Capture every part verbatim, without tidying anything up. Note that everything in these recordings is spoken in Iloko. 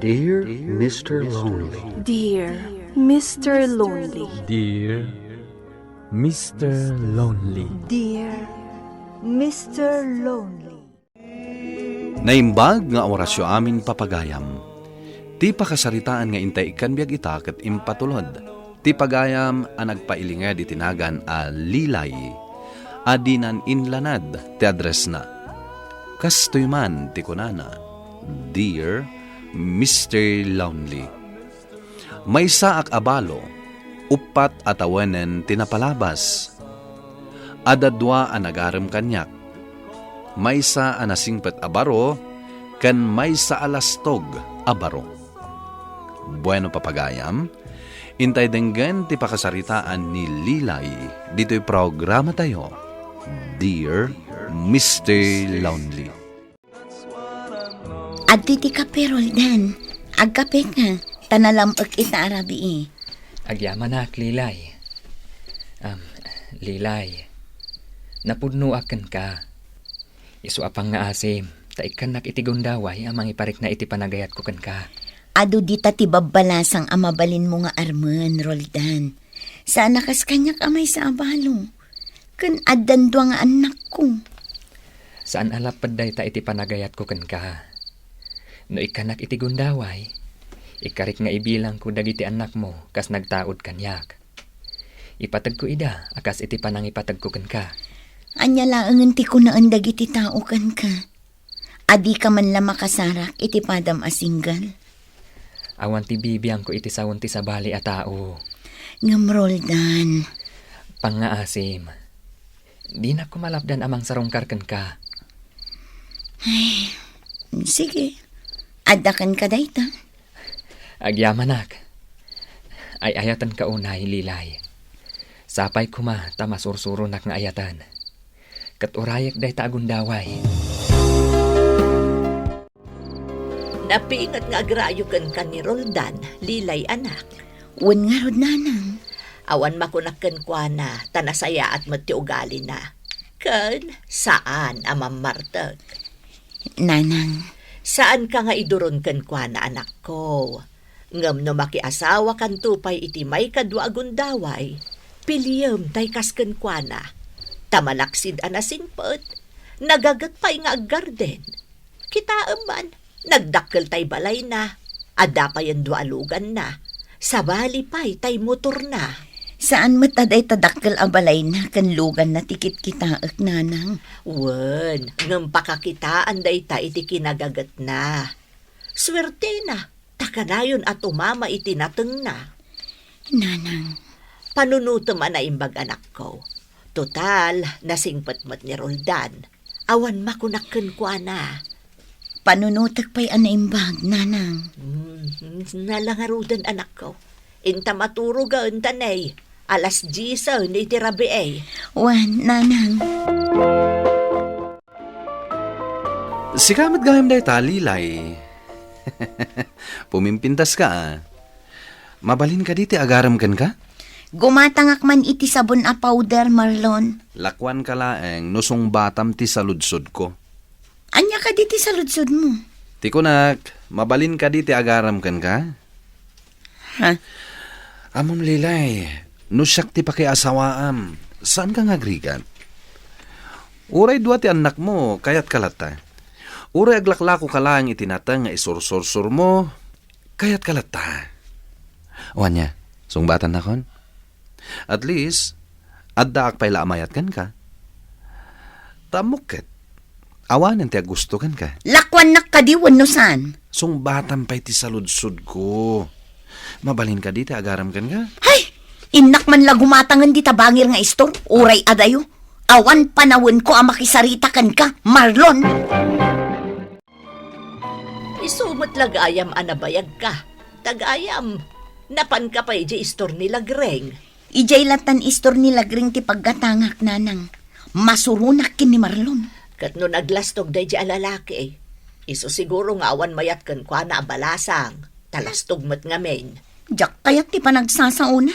Dear Mister Lonely. Dear Mister Lonely. Dear Mister Lonely. Dear Mister Lonely. Naimbag nga orasyo amin, papagayam. Ti pakasaritaan nga intay ikkan biag ita ket impatulod ti pagayam a nagpailinged iti nagan a Lilay a dinan inlanad ti addressna. Kastoy man ti kunana, "Dear Mister Lonely, maysaak a balo, uppat a tawenen ti napalabas. Adda dua a nagarem kaniak. Maysa a nasingpet a baro ken maysa a lastog a baro." Bueno, papagayam, intay denggen ti pakasaritaan ni Lilay ditoy programatayo, Dear Mister Lonely. Adtoy ti kape, Roldan. Agkapeka, ta nalam-ek ita a rabii. Agyamanak, Lilay. Am, Lilay, napudnoak kenka. Isu a pangngaasim, ta ikkannak iti gundaway a mangiparikna iti panagayatko kenka. Adu dita ti babbalasang a mabalinmo nga armen, Roldan. Saan a kas kaniak a maysa a balo. Ken addan dua nga annakko. Saan a lapped dayta iti panagayatko kenka. No ikkannak iti gundaway, ikkarik nga ibilangko dagiti annakmo kas nagtaud kaniak. Ipategko ida a kas iti panangipategko kenka. Ania laengen ti kunaen dagiti tao kenka? A dika man la makasarak iti padam a single? Awan ti bibiangko iti sawen ti sabali a tao. Ngem, Roldan. Pangngaasim. Dinak koma lapdan a mangsarungkar kenka. Ay, sige. Adda kenka dayta. Agyamanak. Ay-ayatenka unay, Lilay. Sapay koma ta masursuronak nga ayaten. Ket urayek dayta a gundaway. Napinget nga agrayo kenka ni Roldan, Lilay, anak. Wen ngarud, nanang. Awan makunak kenkuana, ta nasayaat met ti ugalina. Ken saan a mammartek. Nanang. Saanka nga iduron kenkuana, anakko. Ngem no makiasawakanto pay iti maikadua a gundaway, piliem tay kas kenkuana. Ta malaksid a nasingpet, nagaget pay nga aggarden. Kitaem man, nagdakkel tay balayna, adda payen dua a luganna, sabali pay tay motorna. Saan met a dayta dakkel a balayna ken luganna ti kitkitaek, nanang. Wen, ngem pakakitaan dayta iti kinagagetna. Suertena, ta kanayon a tumama iti natengna. Nanang. Panunotem a naimbag, anakko. Total, nasingpet met ni Roldan. Awan makunak kenkuana. Panunotek pay a naimbag, nanang. Hmm, nala ngaruden, anakko. Inta maturogen ta ne, alas diesen iti rabii. Wen, nanang. Sika met gayam dayta, Lilay. Pumimpintaska, a. Mabalin kadi ti agarem kenka? Gumatangak man iti sabon a powder, Marlon. Lakuanka laeng no sungbatam ti saludsodko. Ania kadi ti saludsodmo? Ti kunak, mabalin kadi ti agarem kenka? Ha? Ammom, Lilay, no siak ti pakiasawaam, saanka nga agrigat? Uray dua ti annakmo, kayatka latta. Uray aglaklakoka laeng iti nateng nga isursursurmo, kayatka latta. O ania, sungbatannakon? At least, addaak pay la a mayat kenka. Ta ammok ket, awanen ti aggusto kenka. Lakuannak kadi wenno saan? Sungbatam pay ti saludsodko. Mabalin kadi ti agarem kenka? Hay! Innak man la gumatangen dita bangir nga istor, uray adayo. Awan panawenko a makisarita kenka, Marlon. Isu met la gayam a nabayagka. Ta gayam, napanka pay idiay istor ni Lagreng. Idiay lattan istor ni Lagreng ti paggatangak, nanang. Masuronak ken ni Marlon. Ket no naglastog daydiay a lalaki, isu siguro nga awan mayat kenkuana a balasang, ta lastog met ngamin. Diak kayat ti panagsasaona.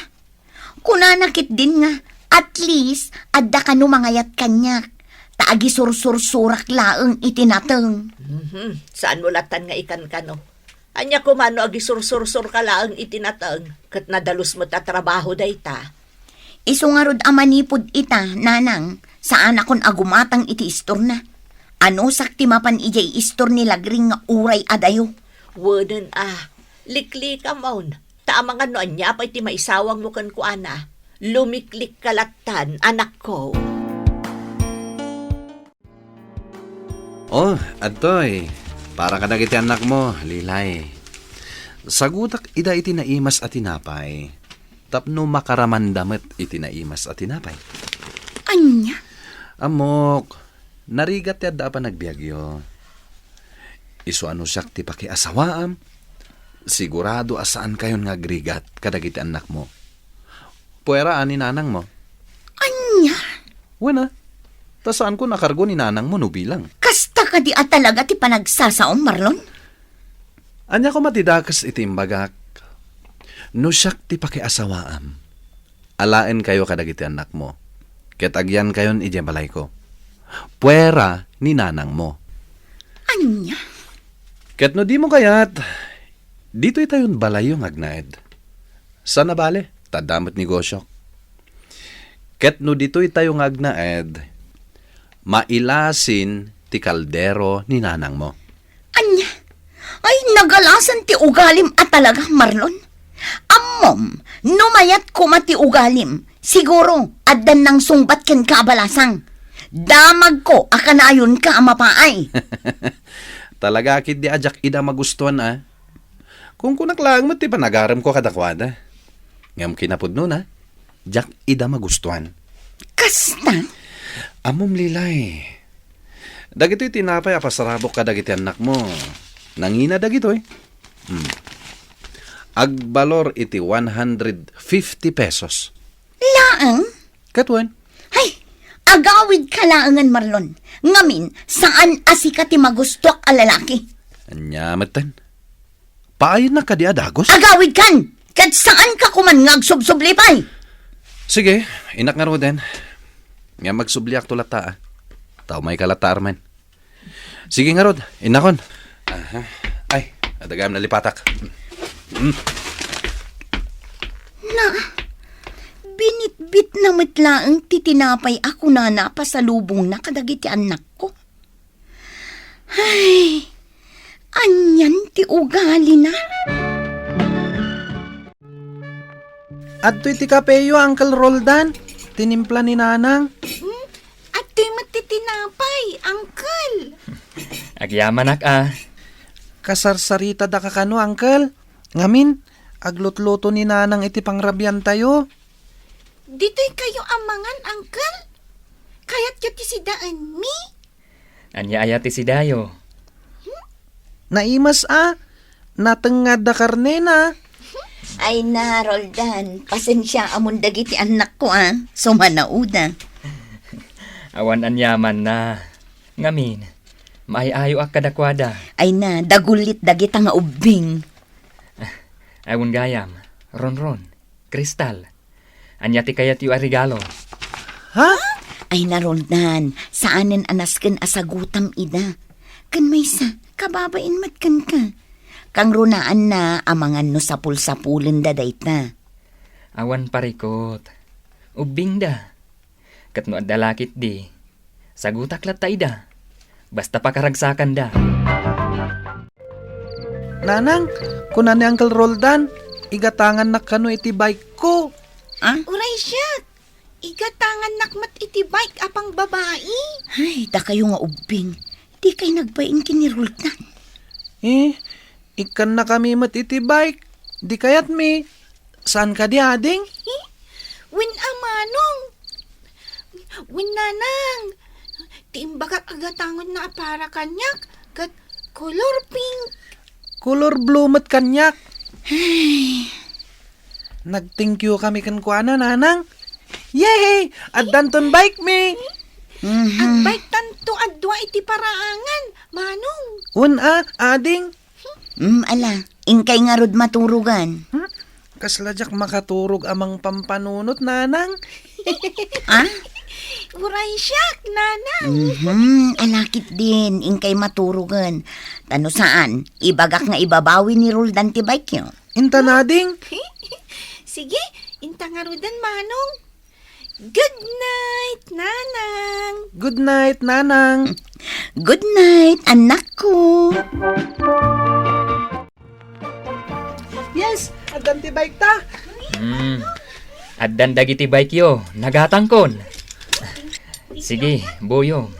Kunana ketdin nga, at least, adda kano mangayat kaniak, ta agisursursurak laeng iti nateng. Mhm. Saanmo lattan nga ikankano? Ania koma no agisursursurka laeng iti nateng, ket nadalus met a trabaho dayta? Isu ngarud a manipud ita, nanang, saanakon a gumatang iti istorna. Anusak ti mapan idiay istor ni Lagring nga uray adayo. Wenen a, liklikamon, ta amangan no ania pay ti maisawangmo kenkuana. Lumiklikka lattan, anakko. Oh, adtoy. Para kadagiti annakmo, Lilay. Sagutak ida iti naimas a tinapay. Tapno makaramanda met iti naimas a tinapay. Ania? Ammok, narigat ti adda a panagbiagyo. Isu a no siak ti pakiasawaam, sigurado a saankayon nga agrigat kadagiti annakmo. Puera a ni nanangmo. Ania? Wen a, ta saanko a kargo ni nanangmo no bilang. Kasta kadi a talaga ti panagsasaom, Marlon? Ania koma ti dakes iti imbagak? No siak ti pakiasawaam, alaenkayo kadagiti annakmo, ket agyankayon idiay balayko. Puera ni nanangmo. Ania? Ket no dimo kayat, ditoy tayon balayyo nga agnaed. Saan a bale, ta adda met negosiok. Ket no ditoy tayo nga agnaed, mailasin ti kaldero ni nanangmo. Ania? Ay, nagalasan ti ugalim a talaga, Marlon. Ammom, no mayat koma ti ugalim, siguro, addan nangsungbat kenka a balasang. Damagko a kanayonka a mapaay. Talaga ketdi a diak ida magustuan a. Kunkunak laeng met ti panagaremko kadakuada. Ngem kinapudnona, diak ida magustuan. Kasta? Ammom, Lilay. Dagitoy tinapay a pasarabok kadagiti annakmo. Nangina dagitoy. Hmm. Agbalor iti one hundred fifty pesos. Laeng? Ket wen? Ay, agawidka laengen, Marlon. Ngamin, saan a sika ti magustuak a lalaki. Ania metten? Paayennak kadi a dagus? Agawidkan! Ket saanka koman nga agsubsubli pay! Sige, innak ngaruden. Ngem agsubliakto latta a. Ta umayka latta, Armen. Sige ngarud, innakon. Aha. Ay, adda gayam nalipatak. Mm. Na, binitbitna met laeng ti tinapay a kunana a pasalubongna kadagiti annakko. Ay, anian ti ugalina? Adtoy ti kapeyo, Uncle Roldan. Tinimpla ni Nanang. Hmm? Adtoy met ti tinapay, Uncle. Agyamanak a. Kasarsaritadaka kano, Uncle? Ngamin, aglutluto ni Nanang iti pangrabiantayo. Ditoykayo a mangan, Uncle? Kayatyo ti sidaenmi? Ania aya ti sidayo? Naimas a, natengngad a karnena. Ay na, Roldan, pasensiaamon dagiti annakko a, sumanauda. Awan aniamanna. Ngamin, maay-ayoak kadakuada. Ay na, dagulit dagita nga ubbing. Awan gayam, Ronron, Kristal. Ania ti kayatyo a regalo? Ha? Ay na, Roldan, saanen a nasken a sagutam ida. Ken maysa, kababain met kenka. Kangrunaanna a mangan no sapul-sapulenda dayta. Awan parikut. Ubbingda. Ket no adda lakitdi, sagutak latta ida. Basta pakaragsakanda. Nanang, kuna ni Uncle Roldan, igatangannak kano iti bike ko. Ah? Uray siak, igatangannak met iti bike a pangbabai. Ay, dakayo nga ubbing. Dikay nagbain ken ni Roldan. Eh, ikkannakami met iti bike. Di kayatmi. Saan kadi, ading? Eh, wen a manong. Wen nanang. Ti imbagak a gatangenna a para kaniak, ket kolor pink. Kolor blue met kaniak. Ay. Nag-thank you kami kenkuana, nanang. Yay! Addanton bike mi. Mhm. Agbiketanto a dua iti paraangan, manong. Wen a, ading. Mm, ala, inkay ngarud maturogan. Hmm? Kasla diak makaturog a mangpampanunot, nanang. Ah? Uray siak, nanang. Mhm, ala ketdin, inkay maturogen. Ta no saan, ibagak nga ibabawi ni Roldan ti bike-yo. Inta nading? Sige, inta ngaruden, manong. Good night, nanang. Good night, nanang. Good night, anakko. Yes, addan ti bike ta. Hmm. Addan dagiti bike-yo, nagatangkon. Sige, Buyong.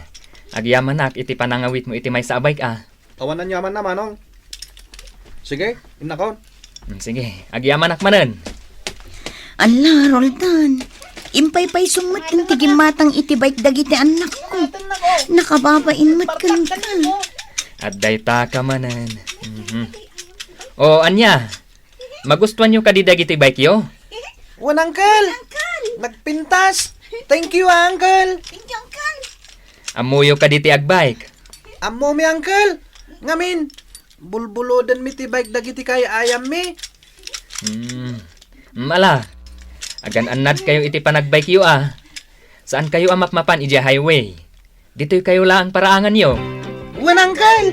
Agyamanak iti panangawitmo iti maysa a bike, a. Awan aniamanna, manong. Sige, innakon. Hmm, sige, agyamanak manen. Ala, Roldan. Impaypaysom met ti gimmatang iti bike dagiti annakko. Nakababain met kenka. Adda itaka manen. Mhm. O, ania? Magustuanyo kadi dagiti bike-yo? Wen, uncle. Nagpintas. Thank you, ah, uncle. Thank you, uncle. Ammoyo kadi ti agbike? Ammomi, uncle. Ngamin, bulbulodenmi ti bike dagiti kay-ayammi. Hmm. Mm, ala. Agan-annadkayo iti panagbike-yo, a. Saankayo a mapmapan idiay highway. Ditoykayo laeng paraanganyo. Wen, uncle!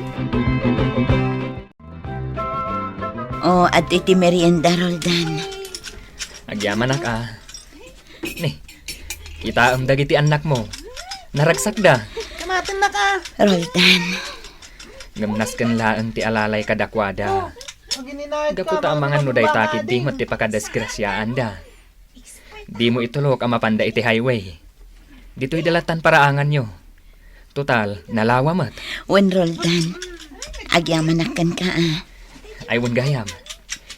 O, adtoy ti merienda, Roldan. Agyamanak, a. Ni, kitaem dagiti annakmo. Naragsakda. Kamatennak, a. Roldan. Ngem nasken laeng ti alalay kadakuada. Gapu ta amangan no dayta ketdi met ti pakadisgrasiaanda. Dimo itulok a mapanda iti highway. Ditoyda lattan paraanganyo. Total, nalawa met. Wen, Roldan, agyamanak kenka, a. Ay, wen gayam.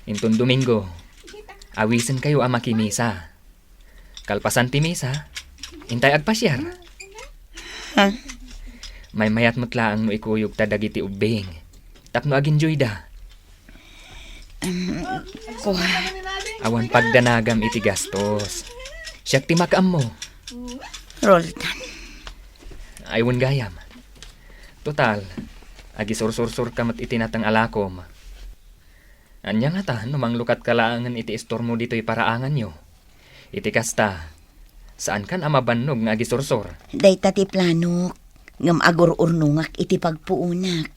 Inton Domingo, awisenkayo a makimisa. Kalpasan ti misa, intay agpasiar. Ha? Maymayat met laeng no ikuyogta dagiti ubbing tapno aginjoyda. Em, kua. Awan pagdanagam iti gastos. Siak ti makaammo. Roldan. Ay, wen gayam. Total, agisursursurka met iti nateng a lakom. Ania ngata no manglukatka laengen iti istormo ditoy paraanganyo? Iti kasta, saankan a mabannog nga agisursor. Dayta ti planok, ngem agur-urnongak iti pagpuonak.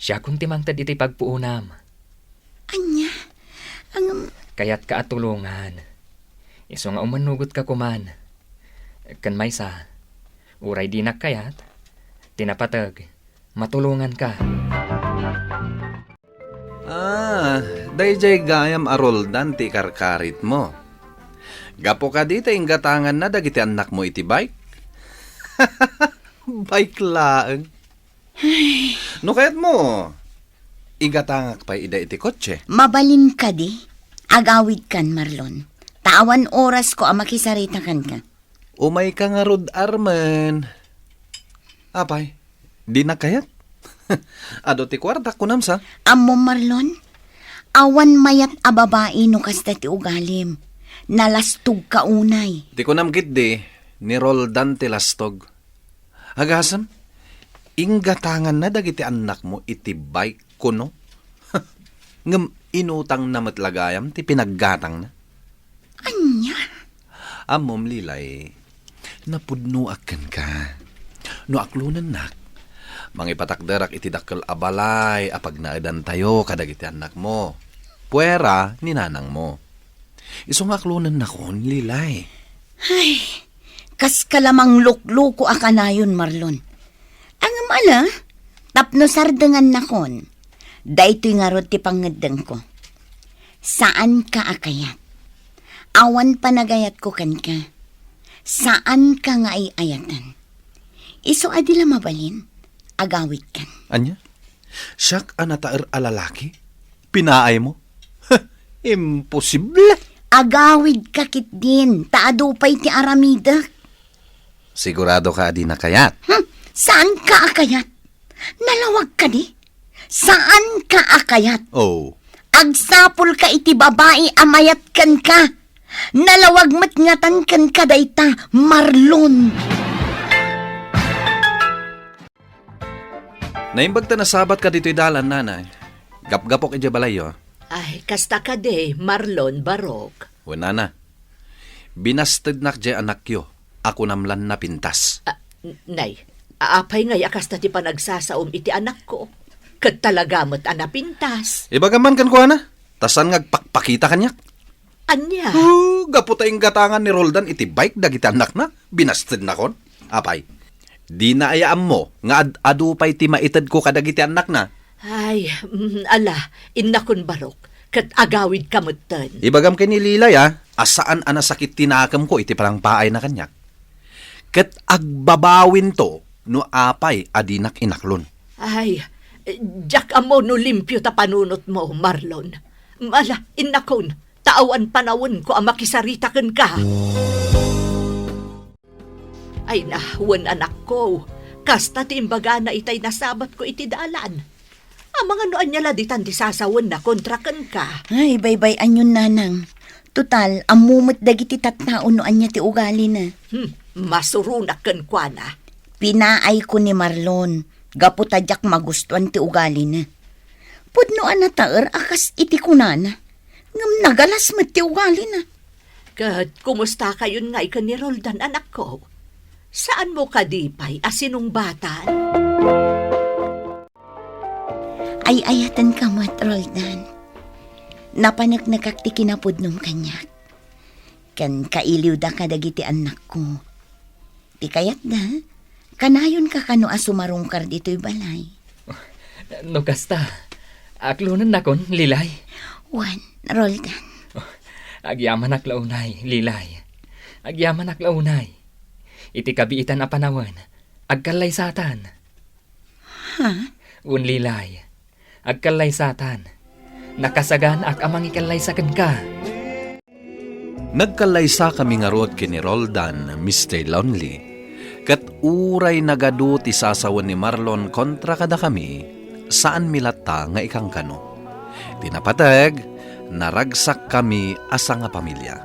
Siakon ti mangted iti pagpuonam. Ania? Ngem kayatka a tulongan. Isu nga umannugotka koman. Ken maysa, uray dinak kayat, ti napateg, matulonganka. Ah, daydiay gayam a Roldan ti ikarkaritmo. Gapu kadi ta inggatanganna dagiti annakmo iti bike? Bike laeng. Ay. No kayatmo, igatangak pay ida iti kotse. Mabalin kadi? Agawidkan, Marlon. Ta awan orasko a makisarita kenka. Umayka ngarud, Armen. Apay, dinak kayat? Adu ti kuartak, kunam sa? Ammom, Marlon, awan mayat a babai no kasta ti ugalim. Nalastogka unay. Ti kunam ketdi, ni Roldan ti lastog. Agasem, inggatanganna dagiti annakmo iti bike kuno? Ngem inutangna met la gayam ti pinaggatangna. Ania? Ammom, Lilay, napudnoak kenka. No aklonennak, mangipatakderak iti dakkel a balay a pagnaedantayo kadagiti annakmo. Puera ni nanangmo. Isu nga aklonennakon, Lilay. Ay, kaska la manglukloko a kanayon, Marlon. Ngem ala, tapno sardengannakon, daytoy ngarud ti pangngeddengko. Saanka a kayat. Awan panagayatko kenka. Saanka nga ay-ayaten. Isu a di la mabalin, agawidkan. Ania? Siak a nataer a lalaki? Pinaaymo? Imposible! Agawidka ketdin, ta adu pay ti aramidek. Siguradoka a dinak kayat? Hmm, saanka a kayat? Nalawag kadi? Saanka a kayat? Oh. Agsapulka iti babai a mayat kenka. Nalawag met ngatan kenka dayta, Marlon. Naimbag ta nasabatka ditoy dalan, nanay. Gapgapok idiay balayyo. Ay, kasta kadi, Marlon, Barok. Wen, nana. Binastednak diay anakyo. a kunam lan napintas. Ah, n-, nay, apay ngay a kasta ti panagsasaom iti anakko? Ket talaga met a napintas. Ibagam man kenkuana, ta saan nga agpakpakita kaniak. Ania? Oh, gapu ta inggatangan ni Roldan iti bike dagiti annakna, binastednakon. Apay, dina aya ammo nga ad-adu pay ti maitedko kadagiti annakna? Ay, mm, ala, innakon barok, ket agawidka metten. Ibagam ken ni Lilay, a, a saan a nasakit ti nakemko iti panangpaayna kaniak. Ket agbabawinto no apay a dinak inaklon. Ay, diak ammo no limpio ta panunotmo, Marlon. Ala, innakon, ta awan panawenko a makisarita kenka. Ay na, wen anakko, kasta ti imbagana itay nasabatko iti dalan. Amangan no ania la ditan ti sasawenna kontra kenka. Ay, baybay-anyon, nanang. Total, ammo met dagiti tattao no ania ti ugalina. Hmm, masuronak kenkuana. Pinaayko ni Marlon, gapu ta diak magustuan ti ugalina. Pudno a nataer a kas iti kunana. Ngem nagalas met ti ugalina. Ket kumustakayon ngay ken ni Roldan, anakko? Saanmo kadi pay a sinungbatan? Ay-ayatenka met, Roldan. Napaneknekak ti kinapudnom kaniak. Ken kailiwda kadagiti annakko. Ti kayatda, kanayonka kano a sumarungkar ditoy balay. No kasta, aklonennakon, Lilay? Wen, Roldan. Agyamanak la unay, Lilay. Agyamanak la unay. Iti kabiitan a panawen, agkallaysatan. Ha? Wen, Lilay. Agkallaysatan. Nakasaganak a mangikallaysa kenka. Nagkallaysakami ngarud ken ni Roldan, Mister Lonely. Ket uray nagadu ti sasawen ni Marlon kontra kadakami, saanmi latta nga ikankano. Ti napateg, naragsakkami a sangapamilia.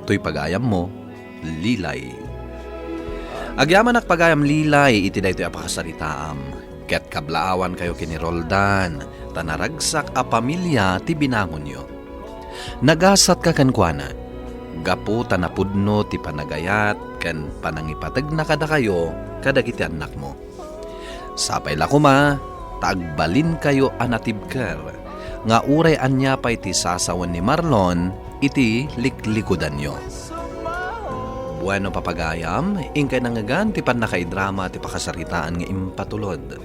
Toy pagayammo, Lilay. Agyamanak pagayam, Lilay, iti daytoy a pakasaritaam, ket kablaawankayo ken ni Roldan, ta naragsak a pamilia ti binangonyo. Nagasatka kenkuana, gapu ta napudno ti panagayat ken panangipategna kadakayo kadagiti annakmo. Sapay la koma ta agbalinkayo a natibker nga uray ania pay ti sasawen ni Marlon iti liklikudanyo. Bueno, papagayam, inkay nangngegan ti pannakaidrama ti pakasaritaan nga impatulod.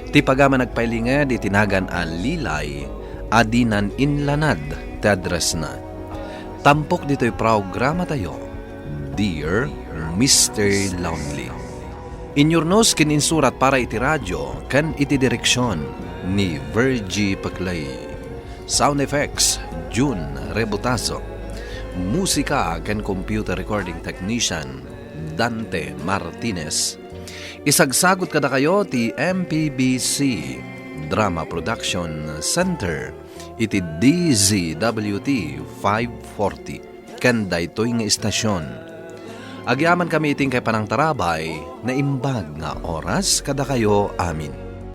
Ti pagayam a nagpailinged iti nagan a Lilay a dinan inlanad ti addressna. Tampok ditoy programatayo, Dear Mister Lonely. Inyurnos ken insurat para iti radio ken iti direksion ni Virgie Peclay. Sound effects, Jun Rebutazo. Musika ken computer recording technician, Dante Martinez. Isagsagut kadakayo ti M P B C Drama Production Center iti D Z W T five forty. Ken daytoy nga istasion. Agyamankami iti inkay panangtarabay, naimbag nga oras kadakayo amin.